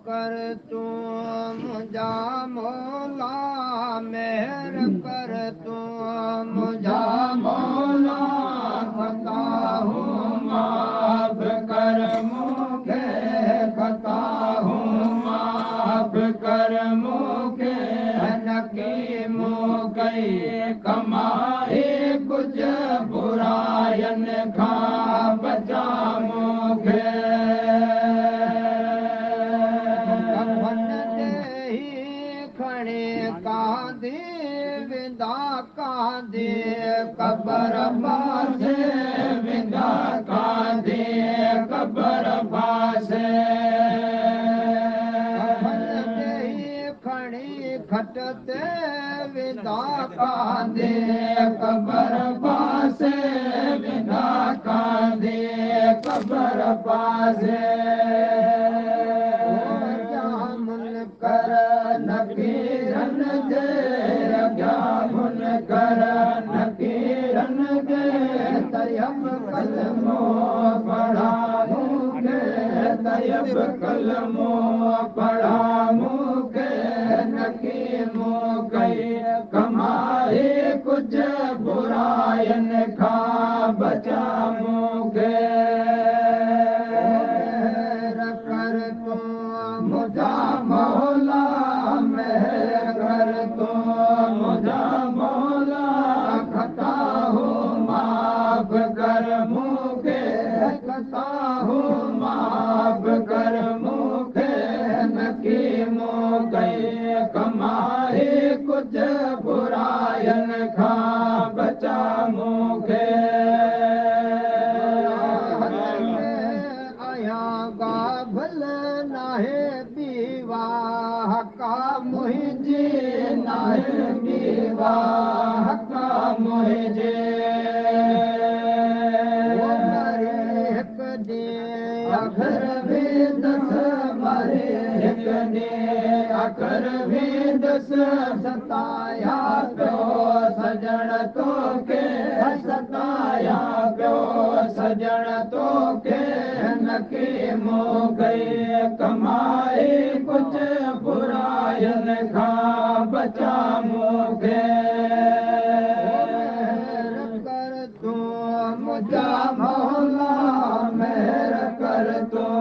ڪر تون منهنجا مولا مهر ڪر تون منهنجا مولا خطا هون معاف ڪر مون کي خطا هون معاف ڪر مون کي نڪي مون ڪئي ڪمائي ڪجهه براين کان بچا مون کي. ڪفن ڏيئي کڻي ڪانڌي ويندا ڪانڌي قبر پاسي ويندا ڪانڌي قبر پاسي. ڪفن ڏيئي کڻي کٽ تي ويندا ڪانڌي قبر پاسي ويندا ڪانڌي قبر پاسي. منڪر نڪيرن جي اڳيان منڪر نڪيرن جي طيب ڪلمو پڙها مون کي طيب ڪلمو پڙها مون کي نڪي مون ڪئي ڪمائي ڪجهه براين کان بچا مون کي. مهر ڪر تون منهنجا مولا مهر ڪر تون منهنجا مولا خطا هون معاف ڪر مون کي خطا هون معاف ڪر مون کي نڪي مون ڪئي ڪمائي ڪجهه براين کان بچا مون کي. آهيان غافل ناهي ٻي واهه ڪا منهنجي ناهي ٻي واهه ڪا منهنجي. مري هڪ ڏينهن آخر ويندس مري هڪ ڏينهن آخر ويندس ستايا پيو سڄڻ توکي ستايا پيو سڄڻ توکي نڪي مون ڪئي ڪمائي ڪجهه براين کان بچا مون کي. مهر ڪر تون منهنجا مولا مهر ڪر تون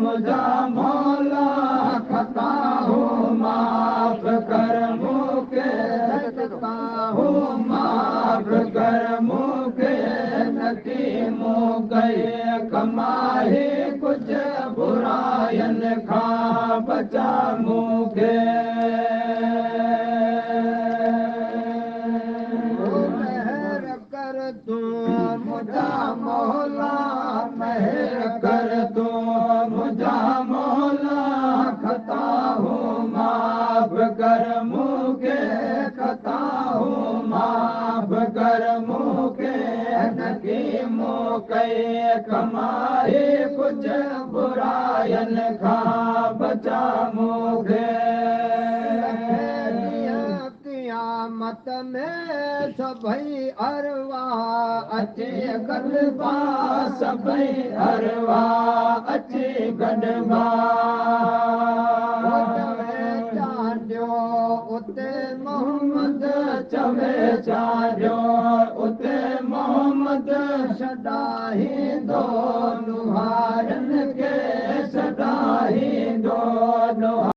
منهنجا مولا خطا هون معاف ڪر مون کي خطا هون معاف ڪر مون کي نڪي مون ڪئي ڪمائي ڪجهه براين کان بچا مون کي. مهر ڪر تون منهنجا مولا مهر ڪر تون منهنجا مولا خطا هون معاف ڪر مون کي خطا هون معاف ڪر مون کي نڪي مون ڪئي ڪمائي ڪجهه براين کان بچا مون کي. قيامت ۾ سڀئي ارواح اچي گڏبا سڀئي ارواح اچي گڏبا. چوي چانڊيو اتي محمد چوي چانڊيو اتي محمد ڇڏائيندو نهارن کي ڇڏائيندو.